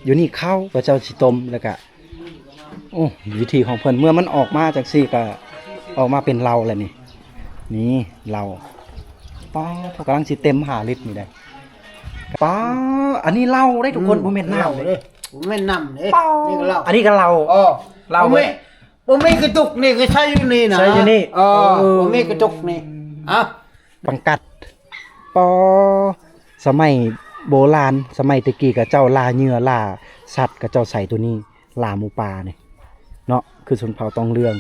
ຢູ່ນີ້ເຂົ້າ ເຂົາເຈົ້າຊິຕົ້ມ ແລ້ວກະ ໂອ້ ວິທີຂອງເພິ່ນ ເມື່ອມັນອອກມາຈັ່ງຊີ້ກະອອກມາເປັນເຫຼົ້າແລ້ວນີ້ ນີ້ເຫຼົ້າ. ປ້າດ ເຂົາກຳລັງຊິເຕັມຫ້າລິດນີ້ໄດ໋. ປ້າດ ອັນນີ້ເຫຼົ້າເດ້ທຸກຄົນ ອືມ ບໍ່ແມ່ນນ້ຳເດ້ ບໍ່ແມ່ນນ້ຳເດ້ ປ້າດ ນີ້ກໍເຫຼົ້າ ອັນນີ້ກໍເຫຼົ້າ ເອີ ເຫຼົ້າ ບໍ່ແມ່ນ ບໍ່ມີກະຕຸກນີ້ກໍໃຊ້ຢູ່ນີ້ນະ ໃຊ້ຢູ່ນີ້ ເອີ ເອີ ບໍ່ມີກະຕຸກນີ້ ອະ ບັງກັດ ປໍ ສະໄໝໂບລານ ສະໄໝແຕ່ກີ້ເຂົາເຈົ້າລ່າເຫຍື່ອລ່າສັດ ເຂົາເຈົ້າໃສ່ໂຕນີ້ ລ່າໝູປ່ານີ້ເນາະ ຄືຊົນເຜົ່າຕອງເຫຼືອງ.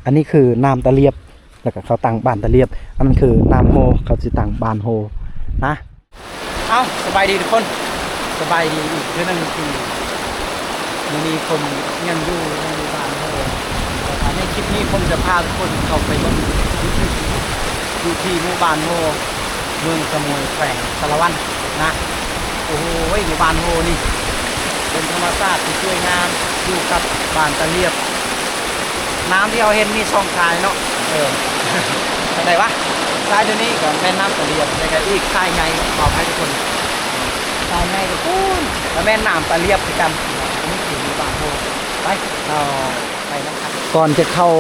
ອັນນີ້ຄືນ້ຳຕາລຽບ ແລ້ວກໍເຂົາຕັ້ງບ້ານຕາລຽບ ອັນນັ້ນຄືນ້ຳໂຮ ເຂົາຊິຕັ້ງບ້ານໂຮນະ. ເອົ້າ ສະບາຍດີທຸກຄົນ ສະບາຍດີອີກເທື່ອໜຶ່ງທີ່ ມື້ນີ້ຜົມຍັງຢູ່ໃນບ້ານໂຮ ແລ້ວກໍໃນຄລິບນີ້ຜົມຈະພາທຸກຄົນເຂົ້າໄປເບິ່ງວິຖີຊີວິດຢູ່ທີ່ໝູ່ບ້ານໂຮ ເມືອງສະໝວຍ ແຂວງສາລະວັນນະ. ໂອ້ໂຫ ໃນບ້ານໂຮນີ້ເປັນທຳມະຊາດທີ່ສວຍງາມ ຢູ່ກັບບ້ານຕາລຽບ. ນ້ຳທີ່ເຮົາເຫັນມີສອງສາຍເນາະ ເອີ ຈັ່ງໃດວະ ສາຍໂຕນີ້ກໍແມ່ນນ້ຳຕາລຽບ ແລ້ວກໍອີກສາຍໃຫຍ່ ຂໍອະໄພທຸກຄົນ ສາຍໃຫຍ່ກໍພຸ້ນ ກໍແມ່ນນ້ຳຕາລຽບຄືກັນ. ອັນນີ້ຄືຢູ່ບ້ານໂຮ ໄປ ເຮົາໄປນຳກັນ. ກ່ອນຈະເຂົ້າ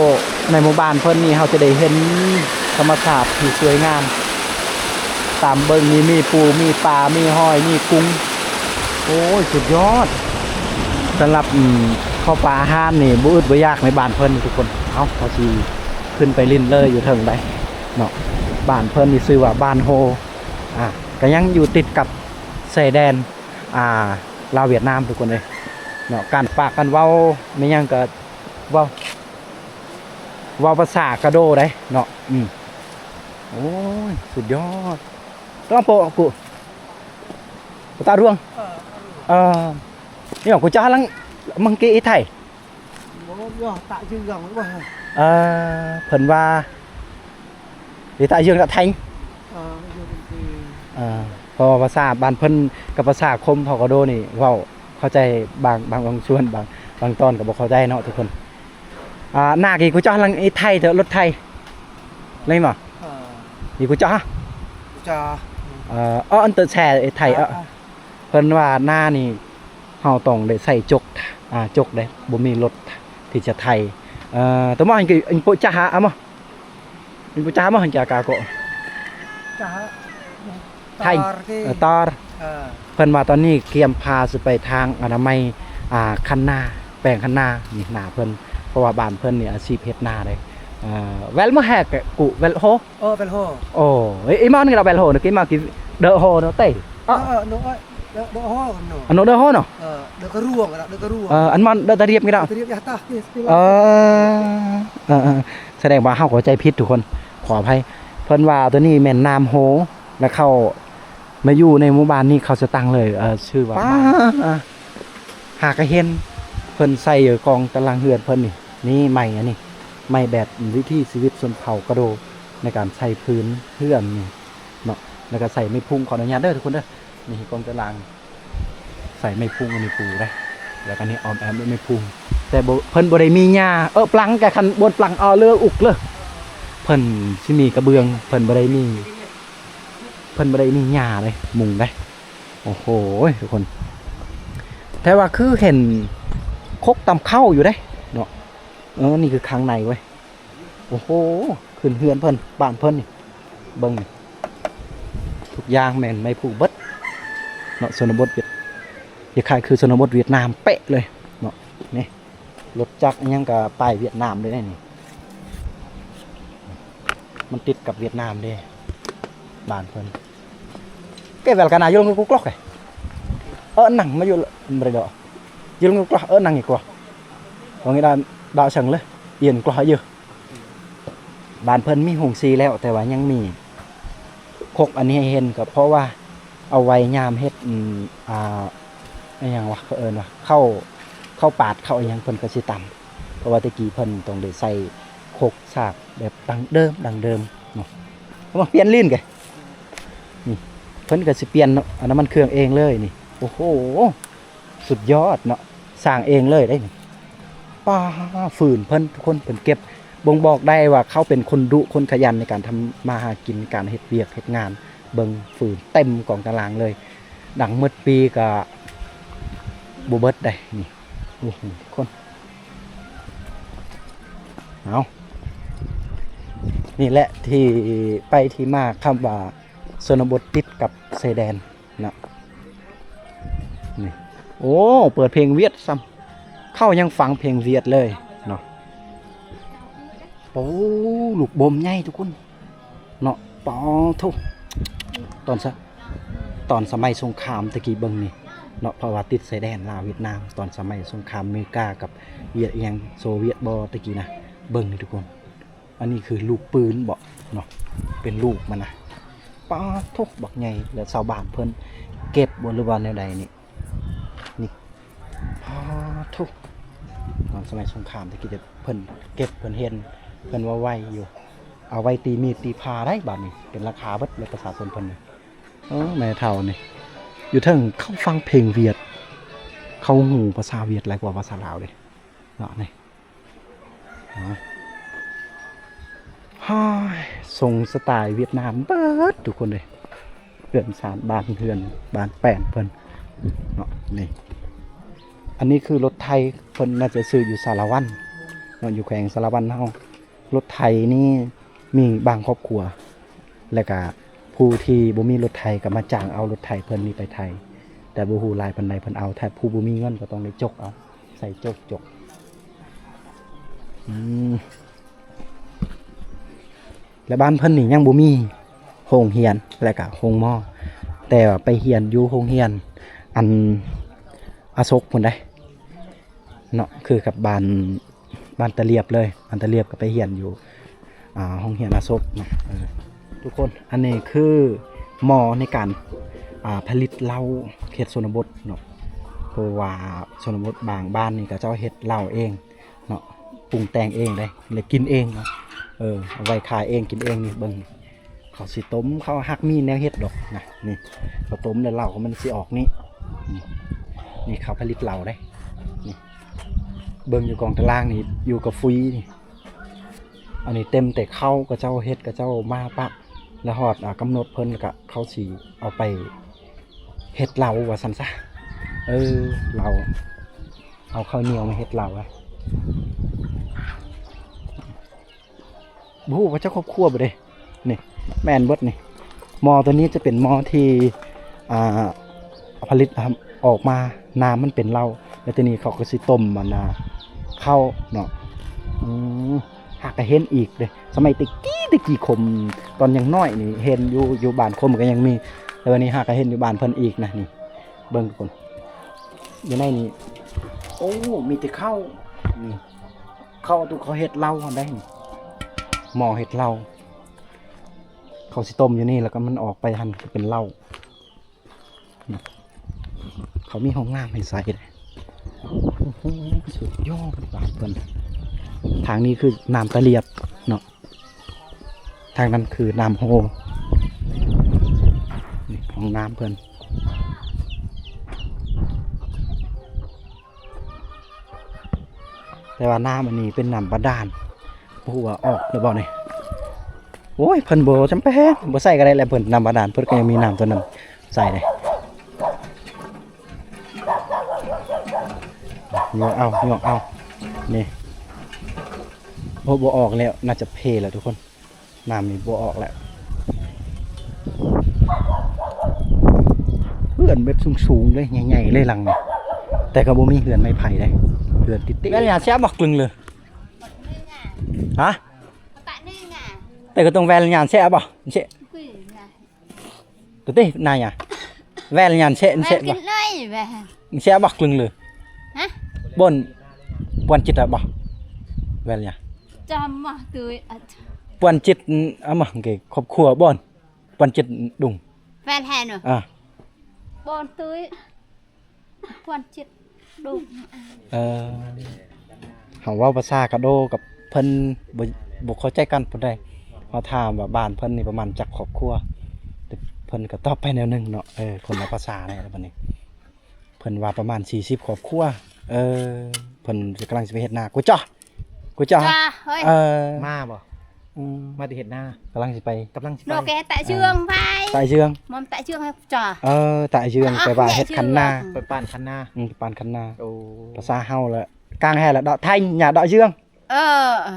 ໃນໝູ່ບ້ານເພິ່ນນີ້ ເຮົາຈະໄດ້ເຫັນທຳມະຊາດທີ່ສວຍງາມ ຕາມເບິ່ງນີ້ມີປູ ມີປາ ມີຫອຍ ມີກຸ້ງ ໂອ້ຍ ສຸດຍອດ. ສຳລັບ ອືມ ເຂົ້າປາອາຫານນີ້ບໍ່ອຶດບໍ່ຢາກໃນບ້ານເພິ່ນນີ້ທຸກຄົນ. ເອົ້າ ເຮົາຊິຂຶ້ນໄປຫຼິ້ນເລີຍຢູ່ເທິງໃດເນາະ. ບ້ານເພິ່ນນີ້ຊື່ວ່າບ້ານໂຮ ອ່າ ກໍຍັງຢູ່ຕິດກັບຊາຍແດນ ອ່າ ລາວຫວຽດນາມທຸກຄົນເອີຍເນາະ. ການປາກການເວົ້າແມ່ນຫຍັງກໍເວົ້າ ເວົ້າພາສາກະໂດໄດ໋ເນາະ. ອືມ ໂອ້ຍ ສຸດຍອດ. ຕ້ອງໂປະກູ ປະຕາດວງ ເອີ ນີ້ຫຍັງ ກູຈະຫາລັງມັງກີໄທ ເອີ ເພິ່ນວ່າ ເອີ ເອີ ເພາະວ່າພາສາບ້ານເພິ່ນກັບພາສາຄົມເຜົ່າກະໂດນີ້ເວົ້າເຂົ້າໃຈບາງ ບາງ ບາງສ່ວນ ບາງ ບາງຕອນກໍບໍ່ເຂົ້າໃຈເນາະທຸກຄົນ. ອ່າ ນາກີກູຈອລັງອີໄທເຕີລົດໄຖ ໄດ້ບໍ່? ເອີ ອີກູຈອ ກູຈອ ເອີ ເອີ ອັນເຕີແຊໄທ ເອີ ເອີ ເພິ່ນວ່ານານີ້ເຮົາຕ້ອງໄດ້ໃຊ້ຈົກ ອ່າ ຈົກເດ້ ບໍ່ມີລົດທີ່ຈະໄຖ. ເອີ ຕະໝໍ່ອັນກີ ອັນໂປຈາຫາ ອາມະ ເປັນຜູ້ຈາມາຫັ້ນຈາກາໂກ ຈາ ໄທ ຕາ ເອີ ຕາ ເອີ ເພິ່ນວ່າຕອນນີ້ກຽມພາຊິໄປທາງອະນາໄມ ອ່າ ຄັນນາ ແຂວງຄັນນາ ນີ້ນາເພິ່ນ ເພາະວ່າບ້ານເພິ່ນນີ້ອາຊີບເຮັດນາເດ້. ເອີ ແວລມະແຮກະກຸ ແວລໂຮ ເອີ ແວລໂຮ ໂອ້ ເອີ ອີມານີ້ລະແວລໂຮ ນະ ກິມາກິເດີໂຮເນາະເຕ ເອີ ເອີ ໂນ ເອີ ເດີ ເດີໂຮເນາະ ອັນໂນເດີໂຮເນາະ ເອີ ເດີກະຣວງ ເດີກະຣວງ ເອີ ອັນມັນເດີຕະລຽບນີ້ເນາະ ຕະລຽບຍາຕາ ເອີ ເອີ ເອີ ສະແດງວ່າເຮົາເຂົ້າໃຈຜິດທຸກຄົນ ຂໍອະໄພ. ເພິ່ນວ່າໂຕນີ້ແມ່ນນ້ຳໂຮ ແລະເຂົາມາຢູ່ໃນໝູ່ບ້ານນີ້ ເຂົາສະຕັ້ງເລີຍ ເອີ ຊື່ວ່າ ຫາກະເຫັນເພິ່ນໃສ່ຢູ່ກອງຕາລາງເຮືອນເພິ່ນນີ້ ນີ້ໄມ້ອັນນີ້ ໄມ້ແບບວິຖີຊີວິດຊົນເຜົ່າກະໂດ ໃນການໃສ່ພື້ນເຮືອນນີ້ເນາະ ແລ້ວກະໃສ່ໄມ້ພຸງ ຂໍອະນຸຍາດເດີທຸກຄົນເດີ ນີ້ກອງຕາລາງ ໃສ່ໄມ້ພຸງອັນນີ້ປູໄດ໋ ແລ້ວກະນີ້ອ້ອມແອ້ມດ້ວຍໄມ້ພຸງ ແຕ່ບໍ່ ເພິ່ນບໍ່ໄດ້ມີຫຍ້າ ເອີ ປລັງ ແກຄັນບ່ອນປລັງ ເອີ ເລີອຸກເລີ ເພິ່ນຊິມີກະເບື້ອງ ເພິ່ນບໍ່ໄດ້ມີ ເພິ່ນບໍ່ໄດ້ມີຫຍ້າເດ້ ມຸງເດ້. ໂອ້ໂຫ ທຸກຄົນ ແຕ່ວ່າຄືເຫັນຄົກຕຳເຂົ້າຢູ່ເດ້ເນາະ. ເອີ ນີ້ຄືຂ້າງໃນເວີຍ. ໂອ້ໂຫ ຂຶ້ນເຮືອນເພິ່ນ ບ້ານເພິ່ນນີ້ ເບິ່ງນີ້ ທຸກຢ່າງແມ່ນໄມ້ພຸງເບິດເນາະ ຊົນນະບົດຫວຽດ ຄ້າຍໆຄືຊົນນະບົດຫວຽດນາມເປະເລີຍເນາະ. ນີ້ລົດຈັກອີ່ຫຍັງກະປ້າຍຫວຽດນາມເລີຍນີ້ ມັນຕິດກັບຫວຽດນາມເດ້ ບ້ານເພິ່ນ. Cái vào cái này vô luôn cái clock này. Ơ, nắng mà vô, mà đây đó. Vô luôn cái clock, ơ, nắng gì qua. Có nghĩa là đảo sẵn lơ, yên clock hả vô. ບ້ານເພິ່ນມີໂຮງສີແລ້ວ ແຕ່ວ່າຍັງມີຄົກອັນນີ້ໃຫ້ເຫັນ ກໍເພາະວ່າເອົາໄວ້ຍາມເຮັດ ອືມ ອ່າ ອີ່ຫຍັງວະ ເຂົາເອີ້ນວ່າ ເຂົ້າ ເຂົ້າປາດ ເຂົ້າອີ່ຫຍັງ ເພິ່ນກໍຊິຕຳ ເພາະວ່າແຕ່ກີ້ເພິ່ນຕ້ອງໄດ້ໃສ່ຄົກສາກແບບດັ້ງເດີມ ດັ້ງເດີມເນາະ. ເອົາມາປ່ຽນລີ້ນແກ ນີ້ ເພິ່ນກໍຊິປ່ຽນເນາະ ອັນນ້ຳມັນເຄື່ອງເອງເລີຍນີ້. ໂອ້ໂຫ ສຸດຍອດເນາະ ສ້າງເອງເລີຍເດ້ນີ້. ປ້າ ຟືນເພິ່ນ ທຸກຄົນ ເພິ່ນເກັບ ບົ່ງບອກໄດ້ວ່າເຂົາເປັນຄົນດຸ ຄົນຂະຫຍັນໃນການທຳມາຫາກິນ ການເຮັດວຽກເຮັດງານ. ເບິ່ງ ຟືນເຕັມກອງຕາລາງເລີຍ. ດັງໝົດປີກະ ບໍ່ເບິດໃດ໋ ນີ້ ນີ້ທຸກຄົນ. ເອົາ ນີ້ແຫຼະທີ່ໄປທີ່ມາຄຳວ່າຊົນນະບົດຕິດກັບຊາຍແດນເນາະ. ນີ້ ໂອ້ ເປີດເພງຫວຽດຊ້ຳ ເຂົາຍັງຟັງເພງຫວຽດເລີຍເນາະ. ໂອ້ ລູກບົມໃຫຍ່ທຸກຄົນເນາະ. ປາໂທ້ ຕອນສະ ຕອນສະໄໝສົງຄາມຕະກີ້ເບິ່ງນີ້ເນາະ ເພາະວ່າຕິດຊາຍແດນລາວຫວຽດນາມ ຕອນສະໄໝສົງຄາມອາເມລິກາກັບຫວຽດ ອີ່ຫຍັງ ໂຊຫວຽດບໍ່ຕະກີ້ນະ. ເບິ່ງນີ້ທຸກຄົນ ອັນນີ້ຄືລູກປືນເບາະເນາະ ເປັນລູກມັນນະ. ປາໂທ້ ບັກໃຫຍ່ ແລະຊາວບ້ານເພິ່ນເກັບບໍ່ ຫຼືວ່າແນວໃດນີ້? ນີ້ ປາໂທ້ ຕອນສະໄໝສົງຄາມຕະກີ້ເພິ່ນເກັບ ເພິ່ນເຫັນ ເພິ່ນວ່າໄວຢູ່ ເອົາໄວ້ຕີມີດຕີພ້າໄດ໋. ບາດນີ້ເປັນລາຄາເບິດເລີຍປະຊາຊົນເພິ່ນນີ້. ເອີ ແມ່ເຖົ້ານີ້ຢູ່ເທິງ ເຂົາຟັງເພງຫວຽດ ເຂົາຮູ້ພາສາຫວຽດຫຼາຍກວ່າພາສາລາວເດ້ເນາະ. ນີ້ ຮາຍ ຊົງສະໄຕຫວຽດນາມເບິດທຸກຄົນເດ້ ເຮືອນຊານ ບ້ານເຮືອນ ບ້ານແປນເພິ່ນເນາະ. ນີ້ ອັນນີ້ຄືລົດໄຖ ເພິ່ນໜ້າຈະຊື້ຢູ່ສາລະວັນເນາະ ຢູ່ແຂວງສາລະວັນເຮົາ. ລົດໄຖນີ້ມີບາງຄອບຄົວ ແລ້ວກະຜູ້ທີ່ບໍ່ມີລົດໄຖກໍມາຈ້າງເອົາລົດໄຖເພິ່ນນີ້ໄປໄຖ ແຕ່ບໍ່ຮູ້ຫຼາຍປານໃດ ເພິ່ນເອົາ ຖ້າຜູ້ບໍ່ມີເງິນກໍຕ້ອງໄດ້ຈົກເອົາ ໃສ່ຈົກ ຈົກ. ອືມ ແລະບ້ານເພິ່ນນີ້ຍັງບໍ່ມີໂຮງຮຽນ ແລະກະໂຮງໝໍ ແຕ່ວ່າໄປຮຽນຢູ່ໂຮງຮຽນອັນອະສົກພຸ້ນໃດ໋ເນາະ ຄືກັບບ້ານ ບ້ານຕາລຽບເລີຍ ບ້ານຕາລຽບກໍໄປຮຽນຢູ່ ອ່າ ໂຮງຮຽນອະສົກເນາະ. ເອີ ທຸກຄົນ ອັນນີ້ຄືໝໍໃນການ ອ່າ ຜະລິດເຫຼົ້າເຂດຊົນນະບົດເນາະ ເພາະວ່າຊົນນະບົດບາງບ້ານນີ້ເຂົາເຈົ້າເຮັດເຫຼົ້າເອງເນາະ ປຸງແຕ່ງເອງເດ້ ແລະກິນເອງເນາະ. ເອີ ເອົາໄວ້ຂາຍເອງກິນເອງນີ້ ເບິ່ງ ເຂົາຊິຕົ້ມ ເຂົາຫາກມີແນວເຮັດດອກນະ. ນີ້ ເຂົາຕົ້ມແລ້ວເຫຼົ້າມັນຊິອອກນີ້ ນີ້ ນີ້ເຂົາຜະລິດເຫຼົ້າເດ້. ນີ້ ເບິ່ງຢູ່ກອງຕາລາງນີ້ ຢູ່ກັບຟຸຍນີ້ ອັນນີ້ເຕັມແຕ່ເຂົ້າ ເຂົາເຈົ້າເຮັດ ເຂົາເຈົ້າມາປະ ແລ້ວຮອດ ອ່າ ກຳນົດເພິ່ນ ແລ້ວກະເຂົາຊິເອົາໄປເຮັດເຫຼົ້າວ່າຊັ້ນຊະ. ເອີ ເຫຼົ້າ ເອົາເຂົ້າໜຽວມາເຮັດເຫຼົ້າ. ບໍ່ຮູ້ວ່າຈັກຄອບຄົວບໍ່ເດ້. ນີ້ແມ່ນເບິດນີ້ ໝໍໂຕນີ້ຈະເປັນໝໍທີ່ ອ່າ ຜະລິດອອກມາ ນ້ຳມັນເປັນເຫຼົ້າ ແລ້ວທີນີ້ເຂົາກໍຊິຕົ້ມອັນນ່າເຂົ້າເນາະ. ອືມ ຫາກະເຫັນອີກເດ້ ສະໄໝແຕ່ກີ້ແຕ່ກີ້ ຄົມຕອນຍັງນ້ອຍນີ້ເຫັນຢູ່ ຢູ່ບ້ານຄົມກໍຍັງມີ ແຕ່ວ່ານີ້ຫາກະເຫັນຢູ່ບ້ານເພິ່ນອີກນະ. ນີ້ເບິ່ງທຸກຄົນ ຢູ່ໃນນີ້ ໂອ້ ມີແຕ່ເຂົ້າ ນີ້ ເຂົ້າທີ່ເຂົາເຮັດເຫຼົ້າຫັ້ນໃດ໋ ໝໍເຮັດເຫຼົ້າ ເຂົາຊິຕົ້ມຢູ່ນີ້ ແລ້ວກໍມັນອອກໄປຫັ້ນເປັນເຫຼົ້າ. ເຂົາມີຫ້ອງນ້ຳໃຫ້ໃຊ້ເດ້. ໂອ້ໂຫ ສຸດຍອດ ບ້ານເພິ່ນ. ທາງນີ້ຄືນ້ຳຕາລຽບເນາະ ທາງນັ້ນຄືນ້ຳໂຮ. ນີ້ຫ້ອງນ້ຳເພິ່ນ ແຕ່ວ່ານ້ຳອັນນີ້ເປັນນ້ຳບາດານ ບໍ່ຮູ້ວ່າອອກຫຼືບໍ່ນີ້. ໂອ້ຍ ເພິ່ນບໍ່ຈຳເປັນ ບໍ່ໃສ່ກໍໄດ້ແຫຼະ ເພິ່ນ ນ້ຳບາດານ ເພິ່ນກໍຍັງມີນ້ຳຕົວນັ້ນໃສ່ເດ້. ຍົກເອົາ ຍົກເອົາ ນີ້ ໂອ້ ບໍ່ອອກແລ້ວ ໜ້າຈະເພແລ້ວທຸກຄົນ. ນ້ຳນີ້ບໍ່ອອກແລ້ວ. ເຮືອນແບບສູງໆເລີຍ ໃຫຍ່ໆເລີຍຫຼັງນີ້ ແຕ່ກໍບໍ່ມີເຮືອນໄມ້ໄຜ່ເດ້ ເຮືອນຕິດໆ. ແວ່ນຍາແຊະບໍ່ ກຶງເລີຍ ຮະ? ແຕ່ກໍຕ້ອງແວ່ນຍາແຊະບໍ່ ເຊະ ກະຕິນາຍາ ແວ່ນຍາແຊະ ແຊະບໍ່ ແຊະບໍ່ ກຶງເລີຍ ຮະ? ບ່ອນ ປວນຈິດອະບໍ່ ແວ່ນຍາ ຈຳມາຕຸ້ຍ ປວນຈິດ ອະມາ ເກ ຄອບຄົວບ່ອນ ປວນຈິດດຸງ ແຟນແຮນ ອາ ບອນຕຸ້ຍ ປວນຈິດດຸງ. ເອີ ເຮົາເວົ້າພາສາກະໂດກັບເພິ່ນ ບໍ່ ບໍ່ເຂົ້າໃຈກັນປານໃດ. ເຮົາຖາມວ່າບ້ານເພິ່ນນີ້ປະມານຈັກຄອບຄົວ ແຕ່ເພິ່ນກະຕອບໄປແນວໜຶ່ງເນາະ. ເອີ ຄົນລະພາສາແດ່ບັດນີ້. ເພິ່ນວ່າປະມານສີ່ສິບຄອບຄົວ. ເອີ ເພິ່ນກຳລັງຊິໄປເຮັດນາ. ກູຈອ ກູຈອ ເອີ ມາບໍ່? ອືມ ມາແຕ່ເຮັດນາ ກຳລັງຊິໄປ ກຳລັງຊິໄປ ໂນແກແຕະເຊື່ອງໄປ ແຕະເຊື່ອງ ມັນແຕະເຊື່ອງໃຫ້ຈ້າ ເອີ ແຕະເຊື່ອງ ແປວ່າເຮັດຄັນນາ ໄປປານຄັນນາ ອືມ ໄປປານຄັນນາ ໂອ້ ພາສາເຮົາລະ ກາງແຮ່ລະ ເດາະໄທ ຫຍ້າເດາະເຊື່ອງ ເອີ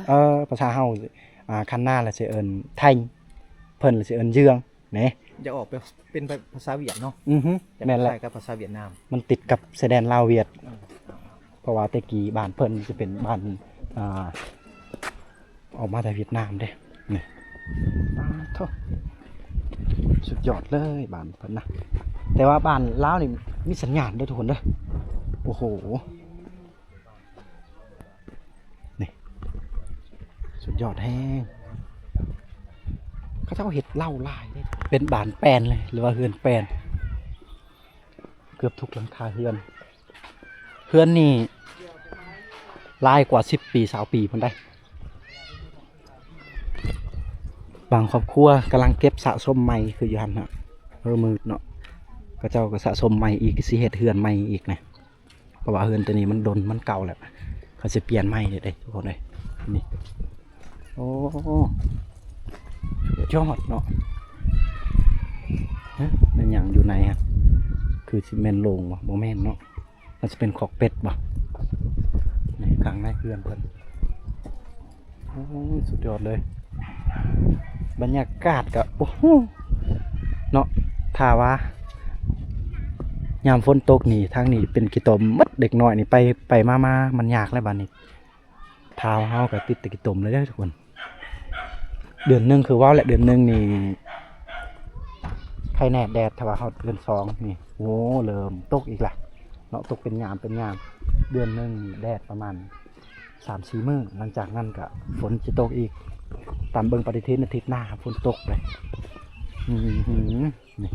ເອີ ພາສາເຮົາ ອ່າ ຄັນນາລະຊິເອີ້ນໄທ ເພິ່ນລະຊິເອີ້ນເຊື່ອງ ນີ້ ຢາກອອກໄປເປັນພາສາຫວຽດເນາະ ອືຮຶ ຢາກ ແມ່ນແຫຼະ ຄ້າຍກັບພາສາຫວຽດນາມ ມັນຕິດກັບຊາຍແດນລາວຫວຽດ ອືມ ເພາະວ່າແຕ່ກີ້ບ້ານເພິ່ນຈະເປັນບ້ານ ອ່າ ອອກມາແຕ່ຫວຽດນາມເດ້ ນີ້ ປາໂທ້ ສຸດຍອດເລີຍບ້ານເພິ່ນນະ ແຕ່ວ່າບ້ານລາວນີ້ມີສັນຍານເດີທຸກຄົນເດີ ໂອ້ໂຫ ນີ້ ສຸດຍອດແຮງ ເຂົາເຈົ້າເຮັດເລົ້າຫຼາຍເດ້ ເປັນບ້ານແປນເລີຍ ຫຼືວ່າເຮືອນແປນ ເກືອບທຸກຫຼັງຄາເຮືອນ ເຮືອນນີ້ຫຼາຍກວ່າສິບປີ ຊາວປີພຸ້ນໃດ໋ ບາງຄອບຄົວກຳລັງເກັບສະສົມໃໝ່ ຄືຢູ່ຫັ້ນນະ ເອີ ມືດເນາະ ເຂົາເຈົ້າກໍສະສົມໃໝ່ອີກ ຊິເຮັດເຮືອນໃໝ່ອີກນະ ເພາະວ່າເຮືອນໂຕນີ້ມັນດົນ ມັນເກົ່າແລ້ວ ເຂົາຊິປ່ຽນໃໝ່ເດ້ທຸກຄົນເອີຍ ນີ້ ໂອ້ ຍອດເນາະ ຮະ ແມ່ນຫຍັງຢູ່ໃນຫັ້ນ ຄືຊິແມ່ນໂລງບໍ່? ບໍ່ແມ່ນເນາະ ມັນຊິເປັນຄອກເປັດບໍ່? ນີ້ ຂ້າງໃນເຮືອນເພິ່ນ ໂອ້ຍ ສຸດຍອດເລີຍ ບັນຍາກາດກະ ໂອ້ໂຫ ເນາະ ຖ້າວ່າຍາມຝົນຕົກນີ້ ທາງນີ້ເປັນຂີ້ຕົມໝົດ ເດັກນ້ອຍນີ້ໄປ ໄປມາໆ ມັນຍາກແລ້ວບາດນີ້ ເທົ້າເຮົາກໍຕິດແຕ່ຂີ້ຕົມເລີຍເດີທຸກຄົນ ເດືອນໜຶ່ງ ຄືເວົ້າແຫຼະ ເດືອນໜຶ່ງນີ້ ໄຄແນ່ແດດ ຖ້າວ່າຮອດເດືອນສອງນີ້ ໂອ້ ເລີ່ມຕົກອີກລະເນາະ ຕົກເປັນຍາມເປັນຍາມ ເດືອນໜຶ່ງແດດປະມານສາມສີ່ມື້ ຫຼັງຈາກນັ້ນກໍຝົນຊິຕົກອີກ ຕາມເບິ່ງປະຕິທິນອາທິດໜ້າຝົນຕົກເລີຍ ອືມ ນີ້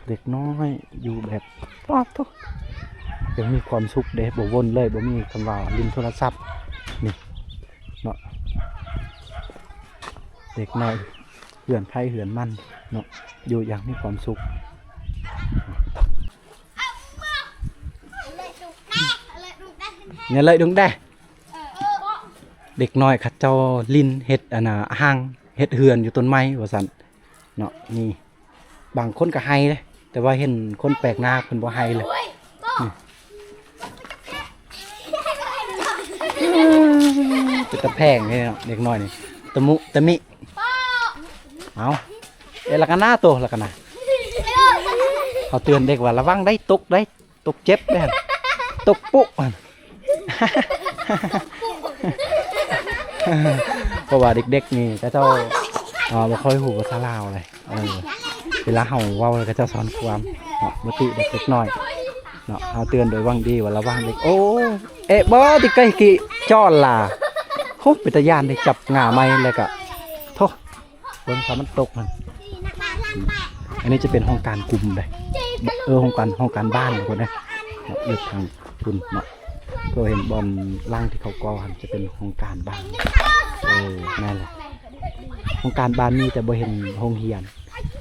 ເດັກນ້ອຍຢູ່ແບບ ປາດໂທ້ ຍັງມີຄວາມສຸກເດ້ ບໍ່ວົນເລີຍ ບໍ່ມີຄຳວ່າຫຼິ້ນໂທລະສັບ ນີ້ເນາະ ເດັກນ້ອຍເຮືອນໃຜເຮືອນມັນເນາະ ຢູ່ຢ່າງມີຄວາມສຸກ ເນາະ ເລີຍດຸງແດ່ ເດັກນ້ອຍເຂົາເຈົ້າຫຼິ້ນເຮັດ ອັນນ່າ ຮັງ ເຮັດເຮືອນຢູ່ຕົ້ນໄມ້ວ່າຊັ້ນເນາະ ນີ້ ບາງຄົນກໍໄຫ້ເດ້ ແຕ່ວ່າເຫັນຄົນແປກໜ້າເພິ່ນບໍ່ໄຫ້ເລີຍ ເປັນຕາແພງເດ້ເນາະ ເດັກນ້ອຍນີ້ ຕະມຸຕະມິ ເອົາ ເອ ລະກະນາໂຕ ລະກະນາ ເຮົາເຕືອນເດັກວ່າລະວັງໄດ້ຕົກໄດ້ ຕົກເຈັບເດ້ ຕົກປຸ ເພາະວ່າເດັກໆນີ້ເຂົາເຈົ້າ ອ່າ ບໍ່ຄ່ອຍຮູ້ພາສາລາວເລີຍ ເອີ ເວລາເຮົາເວົ້າເຂົາເຈົ້າສອນຄວາມເນາະ ບໍ່ຕິເດັກນ້ອຍເນາະ ເຮົາເຕືອນໂດຍຫວັງດີວ່າລະວັງເດັກ ໂອ້ ເອະ ບໍ່ຕິໄກກິຈອນລາ ໂຫ ເປັນຕາຢ້ານເດ້ ຈັບງ່າໄມ້ແລ້ວກະ ໂທ້ ເບິ່ງຖ້າມັນຕົກຫັ້ນ ອັນນີ້ຈະເປັນຫ້ອງການກຸ່ມເດ້ ເອີ ຫ້ອງການ ຫ້ອງການບ້ານພຸ້ນເດ້ ຢູ່ທາງພຸ້ນເນາະ ກໍເຫັນບ່ອນຫຼັງທີ່ເຂົາກໍ່ຫັ້ນຈະເປັນຫ້ອງການບ້ານ ເອີ ແມ່ນແຫຼະ ຫ້ອງການບ້ານມີ ແຕ່ບໍ່ເຫັນໂຮງຮຽນ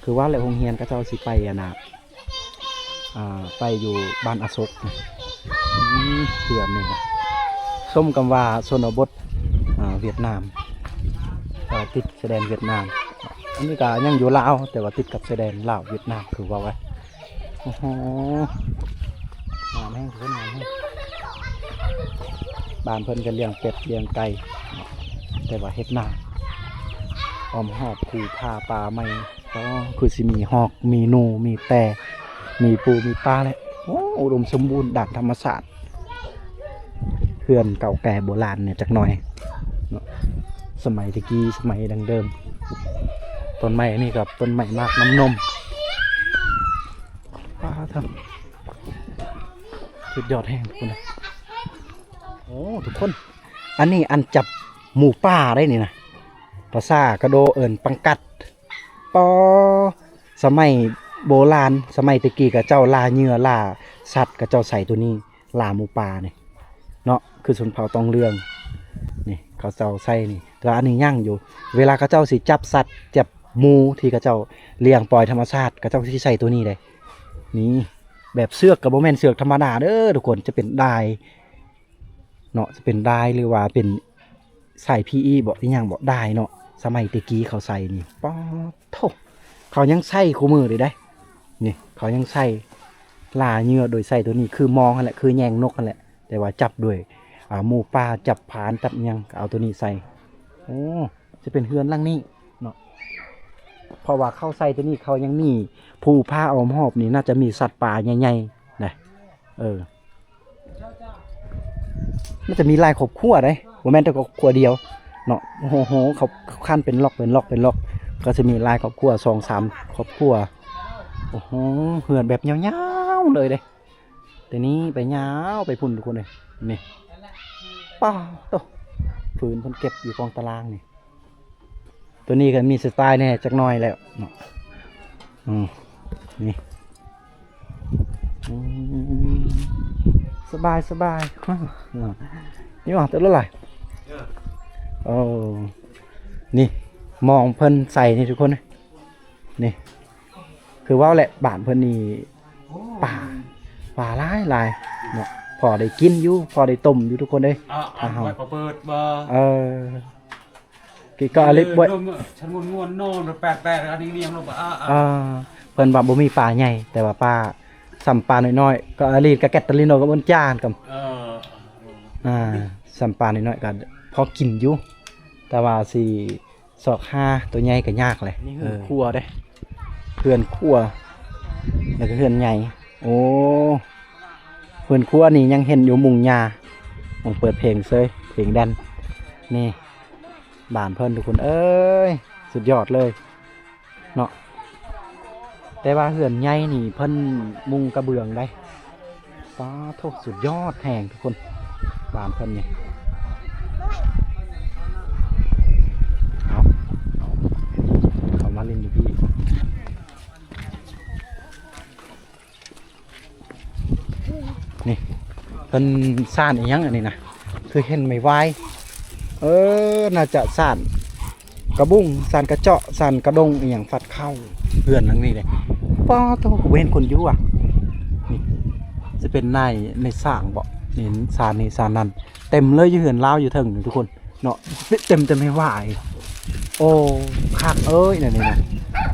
ຄືວ່າແຫຼະ ໂຮງຮຽນເຂົາເຈົ້າຊິໄປ ອັນນ່າ ອ່າ ໄປຢູ່ບ້ານອາສົກ ອືມ ເຮືອນນີ້ນະ ສົມກັບວ່າຊົນນະບົດ ອ່າ ຫວຽດນາມ ເອີ ຕິດຊາຍແດນຫວຽດນາມ ອັນນີ້ກະຍັງຢູ່ລາວ ແຕ່ວ່າຕິດກັບຊາຍແດນລາວຫວຽດນາມ ຄືເວົ້າໄວ້ ໂອ້ໂຫ ງາມແຮງ ທຸກຄົນ ງາມແຮງ ບ້ານເພິ່ນກໍລ້ຽງເປັດລ້ຽງໄກ່ ແຕ່ວ່າເຮັດນາ ອ້ອມຮອບພູຜາປ່າໄມ້ ອໍ ຄືຊິມີຮອກ ມີໜູ ມີແຕ ມີປູມີປາແຫຼະ ໂອ້ ອຸດົມສົມບູນດ້ານທຳມະຊາດ ເຮືອນເກົ່າແກ່ໂບລານແດ່ຈັກໜ່ອຍເນາະ ສະໄໝແຕ່ກີ້ ສະໄໝດັ້ງເດີມ ຕົ້ນໄມ້ອັນນີ້ກໍຕົ້ນໄມ້ໝາກນ້ຳນົມ ປາດໂທ້ ສຸດຍອດແຮງພຸ້ນນະ ໂອ້ ທຸກຄົນ ອັນນີ້ອັນຈັບໝູປ່າໄດ໋ນີ້ນະ ພາສາກະໂດເອີ້ນປັງກັດ ປໍ ສະໄໝໂບລານ ສະໄໝແຕ່ກີ້ເຂົາເຈົ້າລ່າເຫຍື່ອລ່າສັດ ເຂົາເຈົ້າໃຊ້ໂຕນີ້ລ່າໝູປ່ານີ້ເນາະ ຄືຊົນເຜົ່າຕອງເຫຼືອງນີ້ ເຂົາເຈົ້າໃຊ້ນີ້ ແຕ່ວ່າອັນນີ້ຍັງຢູ່ ເວລາເຂົາເຈົ້າຊິຈັບສັດ ຈັບໝູທີ່ເຂົາເຈົ້າລ້ຽງປ່ອຍທຳມະຊາດ ເຂົາເຈົ້າຊິໃຊ້ໂຕນີ້ເດ້ ນີ້ ແບບເຊືອກກໍບໍ່ແມ່ນເຊືອກທຳມະດາເດີທຸກຄົນ ຈະເປັນດາຍເນາະ ຈະເປັນດາຍ ຫຼືວ່າເປັນ ສາຍພີອີບໍ ອີ່ຫຍັງບໍ ດາຍເນາະ ສະໄໝແຕ່ກີ້ເຂົາໃສ່ນີ້ ປາດໂທ້ ເຂົາຍັງໃຊ້ຄູ່ມື້ເລີຍເດ້. ນີ້ເຂົາຍັງໃຊ້ລ່າເຫຍື່ອໂດຍໃຊ້ໂຕນີ້ ຄືມອງຫັ້ນແຫຼະ ຄືແຍງນົກຫັ້ນແຫຼະ ແຕ່ວ່າຈັບດ້ວຍ ອ່າ ໝູປ່າ ຈັບຜານ ຈັບຫຍັງ ກໍເອົາໂຕນີ້ໃສ່. ໂອ້ ຈະເປັນເຮືອນຫຼັງນີ້ເນາະ ເພາະວ່າເຂົາໃສ່ໂຕນີ້ ເຂົາຍັງມີພູຜາອ້ອມຮອບນີ້ ໜ້າຈະມີສັດປ່າໃຫຍ່ໆນະ. ເອີ ມັນຈະມີຫຼາຍຄອບຄົວເດ້ ບໍ່ແມ່ນແຕ່ຄອບຄົວດຽວເນາະ. ໂອ້ໂຫ ເຂົາ ເຂົາຄັນເປັນລັອກ ເປັນລັອກ ເປັນລັອກ ກໍຈະມີຫຼາຍຄອບຄົວ ສອງສາມຄອບຄົວ. ໂອ້ໂຫ ເຮືອນແບບຍາວໆເລີຍເດ້ ແຕ່ນີ້ໄປຍາວໄປພຸ້ນທຸກຄົນເອີຍ. ນີ້ ປ້າໂຕ ຟືນເພິ່ນເກັບຢູ່ກອງຕາລາງນີ້. ໂຕນີ້ກໍມີສະໄຕແດ່ຈັກໜ້ອຍແລ້ວເນາະ. ອືມ ນີ້ ອືມ ສະບາຍ ສະບາຍ. ນີ້ວ່າ ເຕັມແລ້ວຫຼາຍ. ເອີ ໂອ້ ນີ້ ມອງເພິ່ນໃສ່ນີ້ທຸກຄົນ ນີ້ ຄືເວົ້າແຫຼະ ບ້ານເພິ່ນນີ້ ໂອ້ ປາ ປາຫຼາຍໆເນາະ ພໍໄດ້ກິນຢູ່ ພໍໄດ້ຕົ້ມຢູ່ທຸກຄົນເອີຍ. ອາ ອາຫານ ປາເປີດບໍ່ ເອີ ກິນກໍອາລິດບໍ່ ນມ ສັນງວນໆ ນອນແປດໆ ອັນນີ້ນຽມລົງ ອາ ອາ ເພິ່ນວ່າບໍ່ມີປາໃຫຍ່ ແຕ່ວ່າປາ ສ່ຳປານ້ອຍໆ ກໍອາລິດ ກະແກັດຕະລິໂນ ກັບອົນຈານກັນ ເອີ ອ່າ ສ່ຳປານ້ອຍໆ ກໍພໍກິນຢູ່ ແຕ່ວ່າຊິ ຊອກຫາໂຕໃຫຍ່ກໍຍາກແຫຼະ. ນີ້ເຮືອນ ເອີ ຄົວເດ້ ເຮືອນຄົວ ແລ້ວກໍເຮືອນໃຫຍ່. ໂອ້ ເຮືອນຄົວນີ້ຍັງເຫັນຢູ່ມຸງຫຍ້າ ມົງເປີດເພງເຊີຍ ເພງແດນ. ນີ້ບ້ານເພິ່ນທຸກຄົນເອີຍ ສຸດຍອດເລີຍເນາະ. ແຕ່ວ່າເຮືອນໃຫຍ່ນີ້ເພິ່ນມຸງກະເບື້ອງໄດ໋. ປາໂທ້ ສຸດຍອດແຮງທຸກຄົນ ບ້ານເພິ່ນນີ້. ເອົາ ເອົາ ເຂົ້າມາຫຼິ້ນຢູ່ພີ້ ນີ້ ເພິ່ນສ້ານອີ່ຫຍັງອັນນີ້ນະ ຄືເຫັນໄມ້ຫວາຍ ເອີ ໜ້າຈະສ້ານ ກະບຸງ ສານກະເຈາະ ສານກະດົງ ອີ່ຫຍັງ ຟາດເຂົ້າເຮືອນຫຼັງນີ້ເດ້. ປ້າໂທ້ ບໍ່ເຫັນຄົນຢູ່ຫວາ. ນີ້ ຊິເປັນນາຍ ນາຍຊ່າງບໍ? ນີ້ ສານນີ້ ສານນັ້ນ ເຕັມເລີຍ ຢູ່ເຮືອນລາວຢູ່ເທິງນີ້ທຸກຄົນເນາະ ເຕັມແຕ່ໄມ້ຫວາຍ. ໂອ້ ຄັກເອີຍ ແນວນີ້ນະ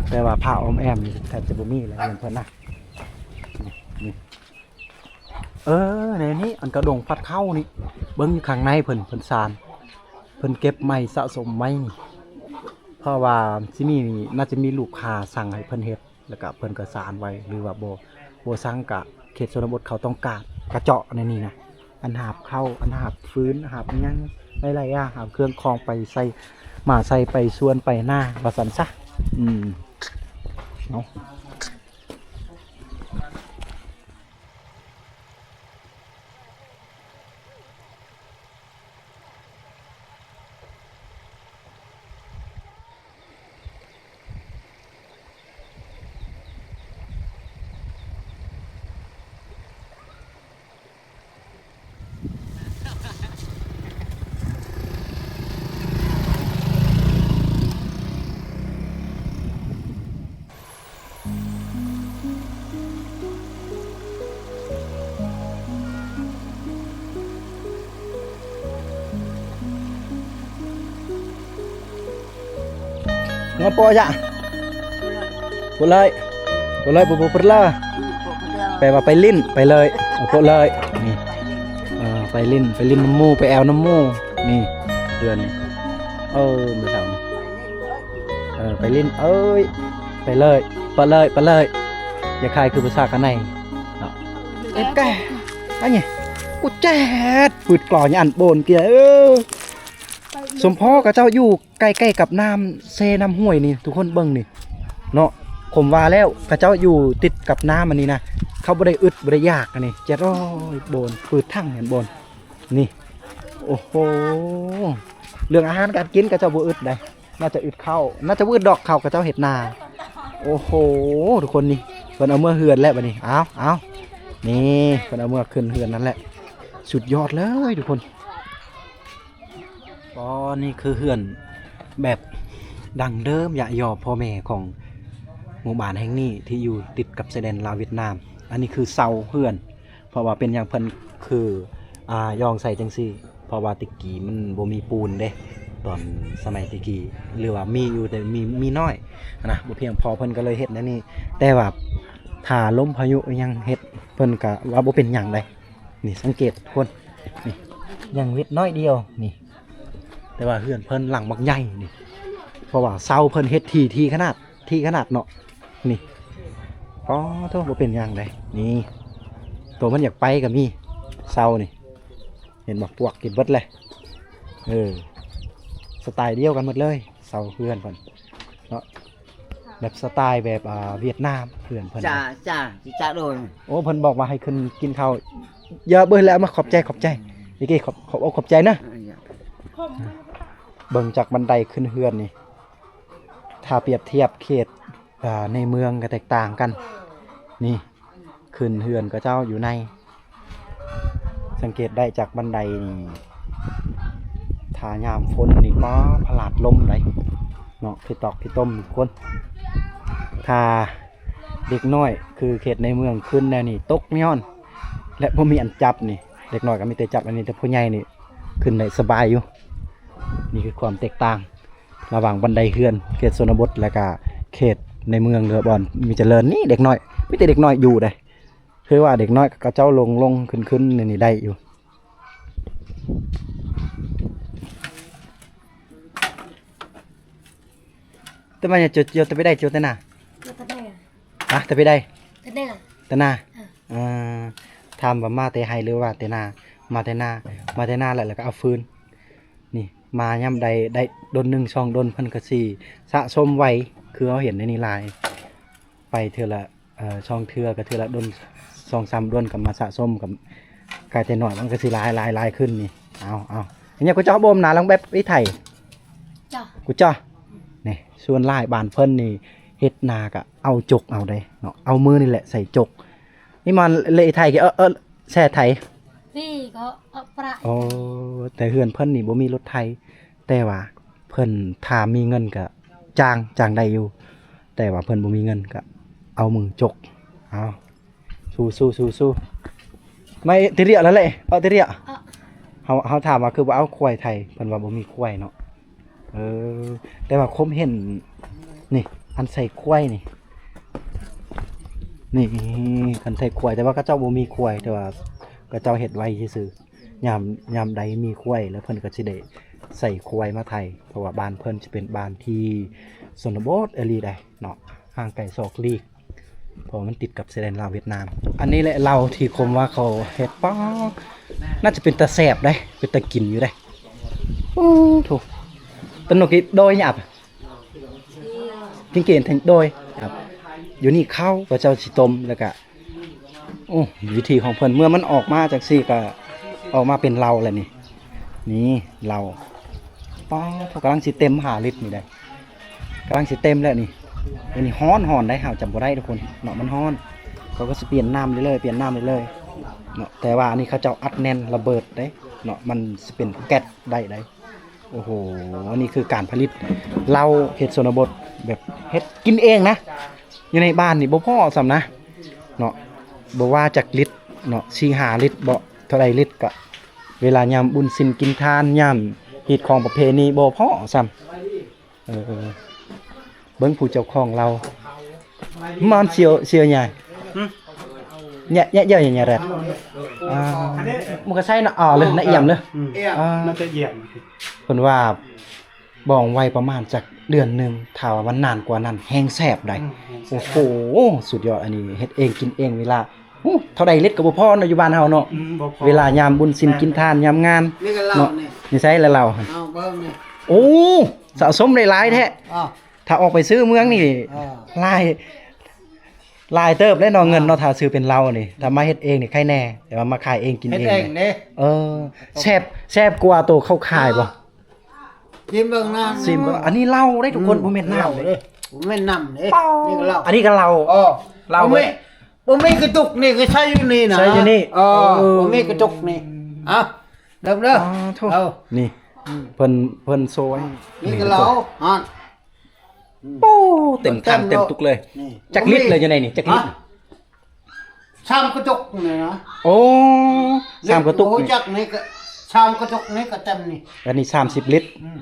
ແຕ່ວ່າຜ້າອ້ອມແອ້ມນີ້ແທບຈະບໍ່ມີແລ້ວ ເຮືອນເພິ່ນນະ. ນີ້ ນີ້ ເອີ ແນວນີ້ ອັນກະດົງຟັດເຂົ້ານີ້ ເບິ່ງຢູ່ຂ້າງໃນເພິ່ນ ເພິ່ນສານ ເພິ່ນເກັບໄມ້ສະສົມໄວ້ນີ້ ເພາະວ່າຊິມີ ໜ້າຈະມີລູກຄ້າສັ່ງໃຫ້ເພິ່ນເຮັດ ແລ້ວກະເພິ່ນກໍສານໄວ້ ຫຼືວ່າບໍ່ ບໍ່ສັ່ງກະເຂດຊົນນະບົດເຂົາຕ້ອງການ ກະເຈາະໃນນີ້ນະ ອັນຫາບເຂົ້າ ອັນຫາບຟືນ ຫາບຫຍັງ ຫຼາຍໆຢ່າງ ຫາບເຄື່ອງຂອງໄປໃສ່ ມາໃສ່ໄປສວນໄປນາ ວ່າຊັ້ນຊະ. ອືມ ເນາະ. ງອໂປະຈະ ໂປະເລີຍ ໂປະເລີຍ ໂປະ ໂປະເລີຍ ແປວ່າໄປຫຼິ້ນ ໄປເລີຍ ເອົາໂປະເລີຍ ນີ້ ເອີ ໄປຫຼິ້ນ ໄປຫຼິ້ນນຳໝູ່ ໄປແອວນຳໝູ່ ນີ້ ເຮືອນນີ້ ເອີ ແມ່ເຖົ້ານີ້ ເອີ ໄປຫຼິ້ນ ເອີຍ ໄປເລີຍ ປະເລີຍ ປະເລີຍ ຢ່າຄ້າຍຄືພາສາກະໄນເນາະ ເອັດແກ ອັນນີ້ ກູແຈດ ຟືດກລໍຍອັນໂບນເກຍ ເອີ ສົມພໍຂະເຈົ້າຢູ່ໃກ້ໆກັບນ້ຳເຊນ້ຳຫ້ວຍນີ້ ທຸກຄົນເບິ່ງນີ້ເນາະ ຜົມວ່າແລ້ວ ຂະເຈົ້າຢູ່ຕິດກັບນ້ຳອັນນີ້ນະ ເຂົາບໍ່ໄດ້ອຶດບໍ່ໄດ້ຢາກ ອັນນີ້ ແຈດ ໂອ້ຍ ໂບນ ຟືດຖັງແມ່ນໂບນ ນີ້ ໂອ້ໂຫ ເລື່ອງອາຫານການກິນຂະເຈົ້າບໍ່ອຶດໃດ ໜ້າຈະອຶດເຂົ້າ ໜ້າຈະບໍ່ອຶດດອກ ເຂົາຂະເຈົ້າເຮັດນາ ໂອ້ໂຫ ທຸກຄົນ ນີ້ ເພິ່ນເອົາເມືອເຮືອນແລ້ວບັດນີ້ ເອົາ ເອົາ ນີ້ ເພິ່ນເອົາເມືອຂຶ້ນເຮືອນນັ້ນແຫຼະ ສຸດຍອດເລີຍທຸກຄົນ. ອໍ ນີ້ຄືເຮືອນແບບດັ້ງເດີມ ຢະຍໍພໍ່ແມ່ຂອງໝູ່ບ້ານແຫ່ງນີ້ ທີ່ຢູ່ຕິດກັບຊາຍແດນລາວຫວຽດນາມ. ອັນນີ້ຄືເສົາເຮືອນ ເພາະວ່າເປັນຫຍັງເພິ່ນຄື ອ່າ ຢອງໃສ່ຈັ່ງຊີ້ ເພາະວ່າແຕ່ກີ້ມັນບໍ່ມີປູນເດ້ ຕອນສະໄໝແຕ່ກີ້ ຫຼືວ່າມີຢູ່ ແຕ່ມີ ມີນ້ອຍນະ ບໍ່ພຽງພໍ ເພິ່ນກໍເລີຍເຮັດແນວນີ້. ແຕ່ວ່າຖ້າລົມພາຍຸອີ່ຫຍັງເຮັດ ເພິ່ນກໍວ່າບໍ່ເປັນຫຍັງໃດ. ນີ້ສັງເກດທຸກຄົນ ນີ້ຍັງເວັດນ້ອຍດຽວນີ້ ແຕ່ວ່າເຮືອນເພິ່ນຫຼັງບັກໃຫຍ່ນີ້ ເພາະວ່າເສົາເພິ່ນເຮັດຖີ່ ຖີ່ຂະໜາດ ຖີ່ຂະໜາດເນາະ. ນີ້ ອໍ ໂທ້ ບໍ່ເປັນຫຍັງໃດ. ນີ້ ໂຕມັນຢາກໄປກໍມີ ເສົານີ້ ເຫັນບໍ່ ປວກກິນເບິດເລີຍ. ເອີ ສະໄຕລ໌ດຽວກັນໝົດເລີຍ ເສົາເຮືອນເພິ່ນເນາະ ແບບສະໄຕລ໌ແບບ ອ່າ ຫວຽດນາມ ເຮືອນເພິ່ນ. ຈ້າ ຈ້າ ຈ້າໂດຍ. ໂອ້ ເພິ່ນບອກວ່າໃຫ້ຂຶ້ນກິນເຂົ້າ. ຢ່າເບິ່ງແລ້ວ ມາຂອບໃຈ ຂອບໃຈ ອີກ ຂອບ ຂອບອົກຂອບໃຈເນາະ. ເອີ ເບິ່ງຈາກບັນໄດຂຶ້ນເຮືອນນີ້ ຖ້າປຽບທຽບເຂດ ອ່າ ໃນເມືອງກໍແຕກຕ່າງກັນ. ນີ້ ຂຶ້ນເຮືອນເຂົາເຈົ້າຢູ່ໃນ ສັງເກດໄດ້ຈາກບັນໄດນີ້ ຖ້າຍາມຝົນນີ້ ປ້າ ພະລາດລົ້ມໄດ໋ເນາະ ພິຕອກພິຕົມທຸກຄົນ. ຖ້າເດັກນ້ອຍຄືເຂດໃນເມືອງຂຶ້ນແນວນີ້ ຕົກຍ້ອນ ແລະ ບໍ່ມີອັນຈັບນີ້ ເດັກນ້ອຍກໍມີແຕ່ຈັບອັນນີ້ ແຕ່ຜູ້ໃຫຍ່ນີ້ຂຶ້ນໄດ້ສະບາຍຢູ່. ນີ້ຄືຄວາມແຕກຕ່າງ ລະຫວ່າງບັນໄດເຮືອນເຂດຊົນນະບົດ ແລະກະເຂດໃນເມືອງ ຫຼືວ່າບ່ອນມີຈະເລີນ. ນີ້ເດັກນ້ອຍ ມີແຕ່ເດັກນ້ອຍຢູ່ເດ້ ຄືວ່າເດັກນ້ອຍເຂົາເຈົ້າລົງໆຂຶ້ນໆ ໃນນີ້ໄດ້ຢູ່. ແຕ່ວ່າເຈົ້າ ເຈົ້າແຕ່ໄປໃດ ເຈົ້າແຕ່ນາ? ເຈົ້າແຕ່ນາ. ຮະ ແຕ່ໄປໃດ? ແຕ່ນາ. ແຕ່ນາ. ເອີ ເອີ ຖາມວ່າມາແຕ່ໄຮ່ ຫຼືວ່າແຕ່ນາ? ມາແຕ່ນາ. ມາແຕ່ນາແລ້ວ ແລ້ວກໍເອົາຟືນ. ນີ້ ມາຍາມໃດໄດ້ດົນໜຶ່ງສອງດົນ ເພິ່ນກໍຊິສະສົມໄວ ຄືເຮົາເຫັນໃນນີ້ຫຼາຍ ໄປເທື່ອລະ ເອີ ສອງເທື່ອ ກໍເທື່ອລະດົນ ສອງສາມດົນ ກໍມາສະສົມ ກໍກາຍແຕ່ໜ້ອຍ ມັນກໍຊິຫຼາຍ ຫຼາຍ ຫຼາຍຂຶ້ນນີ້. ເອົາ ເອົາ ອັນນີ້ກໍຈະບໍ່ນາ ລອງແບບໄອ້ໄຖ. ຈ້າ ກູຈ້າ. ນີ້ ສ່ວນຫຼາຍບ້ານເພິ່ນນີ້ ເຮັດນາກໍເອົາຈົກເອົາເດ້ເນາະ ເອົາມືນີ້ແຫຼະໃສ່ຈົກ. ນີ້ມາເລະໄຖ ເອີ ເອີ ແຊ່ໄຖ. ນີ້ກໍເອົາປະ. ໂອ້ ແຕ່ເຮືອນເພິ່ນນີ້ບໍ່ມີລົດໄຖ ແຕ່ວ່າເພິ່ນຖ້າມີເງິນກໍຈ້າງ ຈ້າງໄດ້ຢູ່ ແຕ່ວ່າເພິ່ນບໍ່ມີເງິນກໍເອົາມືຈົກ. ເອົາ ສູ້ໆໆໆ ມາເອ ຕິເຣຍລະເລ ເອົາຕິເຣຍ. ເຮົາ ເຮົາຖາມວ່າຄືບໍ່ເອົາຄວາຍໄຖ ເພິ່ນວ່າບໍ່ມີຄວາຍເນາະ. ເອີ ແຕ່ວ່າຄົມເຫັນນີ້ ອັນໃສ່ຄວາຍນີ້ ນີ້ ອັນໃສ່ຄວາຍ ແຕ່ວ່າເຂົາເຈົ້າບໍ່ມີຄວາຍ ແຕ່ວ່າເຂົາເຈົ້າເຮັດໄວ້ຊື່ໆ. ຍາມ ຍາມໃດມີຄວາຍແລ້ວ ເພິ່ນກໍຊິໄດ້ໃສ່ຄວາຍມາໄຖ ເພາະວ່າບ້ານເພິ່ນຊິເປັນບ້ານທີ່ຊົນນະບົດອີ່ຫຼີໃດເນາະ ຫ່າງໄກສອກຫຼີກ ເພາະວ່າມັນຕິດກັບຊາຍແດນລາວຫວຽດນາມ. ອັນນີ້ແຫຼະເຫຼົ້າທີ່ຄົມວ່າເຂົາເຮັດ ປ້າ ໜ້າຈະເປັນຕາແຊບໃດ໋ ເປັນຕາກິນຢູ່ໃດ໋. ໂອ້ໂທ້ ຕະໜົກອີກໂດຍຫຍາບ ກິນເກນແທງໂດຍ. ຢູ່ນີ້ເຂົ້າ ເຂົາເຈົ້າຊິຕົ້ມ ແລ້ວກະ ໂອ້ ວິທີຂອງເພິ່ນ ເມື່ອມັນອອກມາຈັ່ງຊີ້ກະອອກມາເປັນເຫຼົ້າແລ້ວນີ້. ນີ້ເຫຼົ້າ ປ້າ ເຂົາກຳລັງຊິເຕັມຫ້າລິດນີ້ໄດ໋ ກຳລັງຊິເຕັມແລ້ວນີ້. ອັນນີ້ຮ້ອນ ຮ້ອນໄດ໋ ເຮົາຈຳບໍ່ໄດ້ທຸກຄົນເນາະ ມັນຮ້ອນ. ເຂົາກໍຊິປ່ຽນນ້ຳເລື້ອຍໆ ປ່ຽນນ້ຳເລື້ອຍໆເນາະ ແຕ່ວ່າອັນນີ້ເຂົາເຈົ້າອັດແໜ້ນລະເບີດເດ້ເນາະ ມັນຊິເປັນແກັສໄດ້ໄດ໋. ໂອ້ໂຫ ອັນນີ້ຄືການຜະລິດເຫຼົ້າເຂດຊົນນະບົດ ແບບເຮັດກິນເອງນະ ຢູ່ໃນບ້ານນີ້ບໍ່ພໍຊ້ຳນະເນາະ. ບໍ່ວ່າຈັກລິດເນາະ ສີ່ຫ້າລິດບໍ ເທົ່າໃດລິດ ກະເວລາຍາມບຸນສິນກິນທານ ຍາມຮີດຄອງປະເພນີບໍ່ພໍຊ້ຳ. ເອີ ເບິ່ງຜູ້ເຈົ້າຂອງເຫຼົ້າ ມານສ່ຽວ ສ່ຽວໃຫຍ່ ຫຶ ແຍະ ແຍະ ແຍະ ແຍະແຣດ ອ່າ ມັນກໍໃສ່ນະ ອ່າ ເລີຍ ນະອຽມເລີຍ ອືມ ອ່າ ເພິ່ນວ່າບອງໄວ້ປະມານຈັກເດືອນໜຶ່ງ ຖ້າວ່າມັນນານກວ່ານັ້ນແຮງແຊບໃດ໋. ອືມ ໂອ້ໂຫ ສຸດຍອດ ອັນນີ້ເຮັດເອງກິນເອງ ເວລາ ໂອ້ ເທົ່າໃດລິດກໍບໍ່ພໍເນາະ ຢູ່ບ້ານເຮົາເນາະ ອືມ ບໍ່ພໍ ເວລາຍາມບຸນສິນກິນທານ ຍາມງານ ນີ້ກໍເຫຼົ້າເນາະ ນີ້ ນີ້ໃສ່ລະເຫຼົ້າ ເອົາເບິ່ງນີ້ ໂອ້ ສະສົມໄດ້ຫຼາຍແທ້ ອ່າ ຖ້າອອກໄປຊື້ເມືອງນີ້ ເອີ ຫຼາຍ ຫຼາຍເຕີບເດ້ເນາະ ເງິນເນາະ ຖ້າຊື້ເປັນເຫຼົ້ານີ້ ຖ້າມາເຮັດເອງນີ້ໄຄແນ່ ແຕ່ວ່າມາຂາຍເອງກິນເອງ ເຮັດເອງເດ້ ເອີ ແຊບ ແຊບກວ່າໂຕເຂົາຂາຍບໍ່? ຊີມເບິ່ງນະ ຊີມເບິ່ງ ອັນນີ້ເຫຼົ້າເດ້ທຸກຄົນ ອືມ ບໍ່ແມ່ນນ້ຳເດ້ ບໍ່ແມ່ນນ້ຳເດ້ ນີ້ກໍເຫຼົ້າ ອັນນີ້ກໍເຫຼົ້າ ເອີ ເຫຼົ້າ ບໍ່ມີ ເວີຍ ບໍ່ມີກະຕຸກນີ້ກໍໃສ່ຢູ່ນີ້ນະ ໃສ່ຢູ່ນີ້ ເອີ ເອີ ບໍ່ມີກະຕຸກນີ້ ອ່ະ ເລີ່ມເດີ ອ່າ ໂທ້ ເອົາ ນີ້ ອືມ ເພິ່ນ ເພິ່ນໂຊໃຫ້ ນີ້ກໍເຫຼົ້າ ນີ້ ຫັ້ນ ອືມ ໂອ້ ເຕັມຖັງເຕັມຕຸກເລີຍ ນີ້ ຈັກລິດເລີຍຢູ່ໃນນີ້ ຈັກລິດ ຮະ ສາມກະຕຸກນີ້ນະ ໂອ້ ສາມກະຕຸກນີ້ ຈັກນີ້ກໍ ສາມກະຕຸກນີ້ກໍເຕັມນີ້ ອັນນີ້ສາມສິບລິດ ອືມ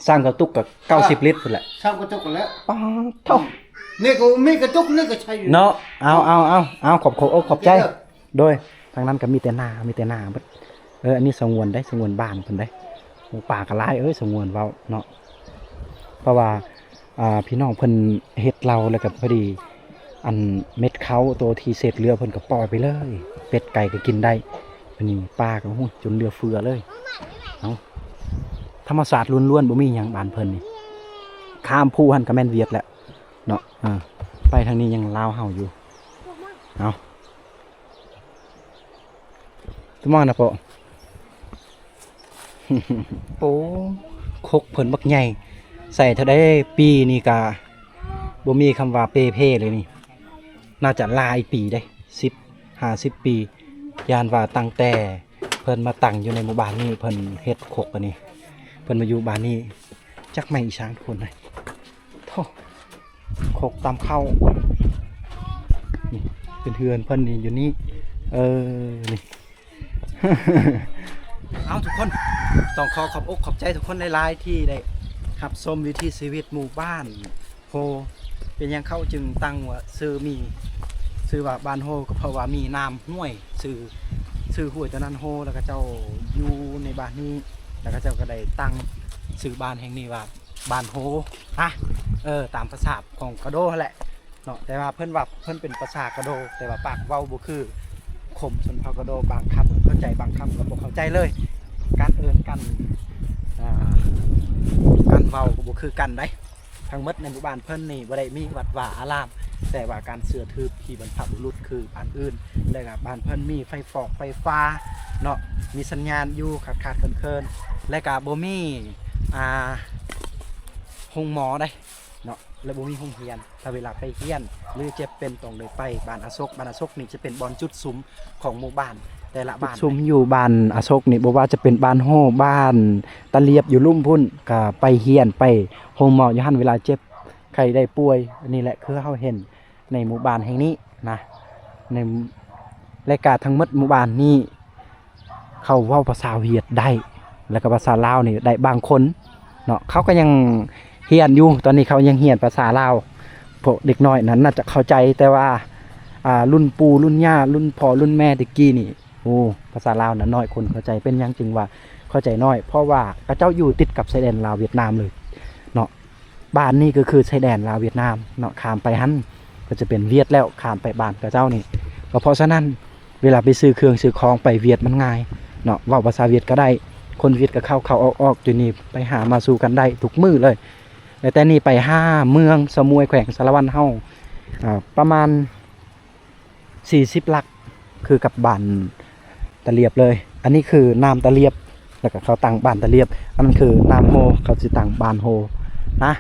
ຊ່າງກະຕຸກກະເກົ້າສິບລິດພຸ້ນແຫຼະ. ຊ່າງກະຕຸກແລ້ວ ປາດໂທ້ ນີ້ກະມີກະຕຸກ ນີ້ກະໃຊ້ຢູ່ເນາະ. ເອົາ ເອົາ ເອົາ ເອົາ ຂອບ ຂອບອົກຂອບໃຈ. ໂດຍ ທາງນັ້ນກະມີແຕ່ນາ ມີແຕ່ນາເບິດ. ເອີ ອັນນີ້ສະຫງວນເດ້ ສະຫງວນບ້ານເພິ່ນເດ້. ໂອ້ ປາກະຫຼາຍເອີຍ ສະຫງວນເວົ້າເນາະ. ເພາະວ່າ ອ່າ ພີ່ນ້ອງເພິ່ນເຮັດເລົາ ແລ້ວກະພໍດີ ອັນເມັດເຄົ້າໂຕທີ່ເສດເຫຼືອເພິ່ນກະປ່ອຍໄປເລີຍ. ເປັດໄກ່ກະກິນໄດ້. ບາດນີ້ປາກະ ໂອ້ ຈົນເຫຼືອເຟືອເລີຍ. ເອົາ ທຳມະຊາດລ້ວນໆ ບໍ່ມີຫຍັງບ້ານເພິ່ນນີ້. ຂ້າມພູຫັ້ນກະແມ່ນຫວຽດແຫຼະເນາະ. ເອີ ໄປທາງນີ້ຍັງລາວເຮົາຢູ່. ເອົາ ສະໝອງນະໂປະ. ໂອ້ ຄົກເພິ່ນບັກໃຫຍ່ ໃສ່ເທົ່າໃດປີນີ້ກະບໍ່ມີຄຳວ່າເປ່ເພເລີຍນີ້. ໜ້າຈະຫຼາຍປີເດ້ ສິບ ຫ້າສິບປີ. ຢ້ານວ່າຕັ້ງແຕ່ເພິ່ນມາຕັ້ງຢູ່ໃນໝູ່ບ້ານນີ້ ເພິ່ນເຮັດຄົກອັນນີ້ ເພິ່ນມາຢູ່ບ້ານນີ້ ຈັກແມ່ນອີ່ສັງຄົນໃດ. ໂທ້ ຄົກຕຳເຂົ້າ ນີ້ເປັນເຮືອນເພິ່ນນີ້ ຢູ່ນີ້. ເອີ ນີ້ ເອົາ ທຸກຄົນ ຕ້ອງຂໍຂອບອົກຂອບໃຈທຸກຄົນຫຼາຍໆ ທີ່ໄດ້ຮັບຊົມວິຖີຊີວິດໝູ່ບ້ານໂຮ. ເປັນຫຍັງເຂົາຈຶ່ງຕັ້ງວ່າ ຊື່ມີ ຊື່ວ່າບ້ານໂຮ ກະເພາະວ່າມີນ້ຳຫ້ວຍ ຊື່ ຊື່ຫ້ວຍໂຕນັ້ນໂຮ ແລ້ວເຂົາເຈົ້າຢູ່ໃນບ້ານນີ້ ແລ້ວເຂົາເຈົ້າກະໄດ້ຕັ້ງຊື່ບ້ານແຫ່ງນີ້ວ່າ ບ້ານໂຮ ຮະ ເອີ ຕາມພາສາຂອງກະໂດຫັ້ນແຫຼະເນາະ. ແຕ່ວ່າເພິ່ນວ່າເພິ່ນເປັນພາສາກະໂດ ແຕ່ວ່າປາກເວົ້າບໍ່ຄືຄົນຊົນເຜົ່າກະໂດ. ບາງຄຳກະເຂົ້າໃຈ ບາງຄຳກະບໍ່ເຂົ້າໃຈເລີຍ. ການເອີ້ນ ການ ອ່າ ການເວົ້າກະບໍ່ຄືກັນໃດ. ທັງໝົດໃນໝູ່ບ້ານເພິ່ນນີ້ບໍ່ໄດ້ມີວັດວາອາລາມ ແຕ່ວ່າການເຊື່ອຖືທີ່ບັນພະບຸລຸດຄືບ້ານອື່ນ. ແລະກະບ້ານເພິ່ນມີໄຟຟອກໄຟຟ້າເນາະ ມີສັນຍານຢູ່ຂາດໆເຂີນໆ ແລະກະບໍ່ມີ ອ່າ ໂຮງໝໍໃດເນາະ ແລະບໍ່ມີໂຮງຮຽນ. ຖ້າເວລາໄປຮຽນ ຫຼືເຈັບເປັນ ຕ້ອງໄດ້ໄປບ້ານອາສົກ. ບ້ານອາສົກນີ້ຈະເປັນບ່ອນຈຸດສຸມຂອງໝູ່ບ້ານແຕ່ລະບ້ານ. ຈຸດສຸມຢູ່ບ້ານອາສົກນີ້ ບໍ່ວ່າຈະເປັນບ້ານໂຮ ບ້ານຕາລຽບຢູ່ລຸ່ມພຸ້ນ ກະໄປຮຽນ ໄປໂຮງໝໍຢູ່ຫັ້ນ ເວລາເຈັບໄຂ້ໄດ້ປ່ວຍ. ອັນນີ້ແຫຼະຄືເຮົາເຫັນໃນໝູ່ບ້ານແຫ່ງນີ້ນະ ໃນ ແລະກະທັງໝົດໝູ່ບ້ານນີ້ ເຂົາເວົ້າພາສາຫວຽດໄດ້ ແລ້ວກະພາສາລາວນີ້ໄດ້ບາງຄົນເນາະ. ເຂົາກະຍັງຮຽນຢູ່ ຕອນນີ້ເຂົາຍັງຮຽນພາສາລາວ. ພວກເດັກນ້ອຍນັ້ນໜ້າຈະເຂົ້າໃຈ ແຕ່ວ່າ ອ່າ ລຸ້ນປູ່ລຸ້ນຍ່າ ລຸ້ນພໍ່ລຸ້ນແມ່ແຕ່ກີ້ນີ້ ໂອ້ ພາສາລາວນະນ້ອຍຄົນເຂົ້າໃຈ. ເປັນຫຍັງຈຶ່ງວ່າເຂົ້າໃຈນ້ອຍ? ເພາະວ່າເຂົາເຈົ້າຢູ່ຕິດກັບຊາຍແດນລາວຫວຽດນາມເລີຍເນາະ. ບ້ານນີ້ກະຄືຊາຍແດນລາວຫວຽດນາມເນາະ. ຂ້າມໄປຫັ້ນກະຈະເປັນຫວຽດແລ້ວ ຂ້າມໄປບ້ານເຂົາເຈົ້ານີ້. ກະເພາະສະນັ້ນ ເວລາໄປຊື້ເຄື່ອງຊື້ຂອງໄປຫວຽດມັນງ່າຍເນາະ. ເວົ້າພາສາຫວຽດກະໄດ້ ຄົນຫວຽດກະເຂົ້າໆອອກໆຢູ່ນີ້ ໄປຫາມາສູ່ກັນໄດ້ທຸກມື້ເລີຍ. ແຕ່ນີ້ໄປຫາເມືອງສະໝວຍ ແຂວງສາລະວັນເຮົາ ອ່າ ປະມານ ສີ່ສິບຫຼັກ ຄືກັບບ້ານຕາລຽບເລີຍ. ອັນນີ້ຄືນ້ຳຕາລຽບ ແລ້ວກະເຂົາຕັ້ງບ້ານຕາລຽບ. ອັນນັ້ນຄືນ້ຳໂຮ ເຂົາຊິຕັ້ງບ້ານໂຮນະ.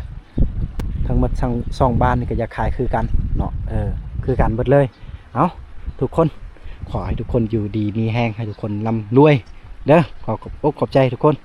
ທັງໝົດສອງ ສອງບ້ານນີ້ກະຢາກຂາຍຄືກັນເນາະ ເອີ ຄືກັນເບິດເລີຍ. ເອົາ ທຸກຄົນ ຂໍໃຫ້ທຸກຄົນຢູ່ດີມີແຮງ ໃຫ້ທຸກຄົນລ່ຳລວຍເດີ. ຂໍຂອບອົກຂອບໃຈທຸກຄົນ.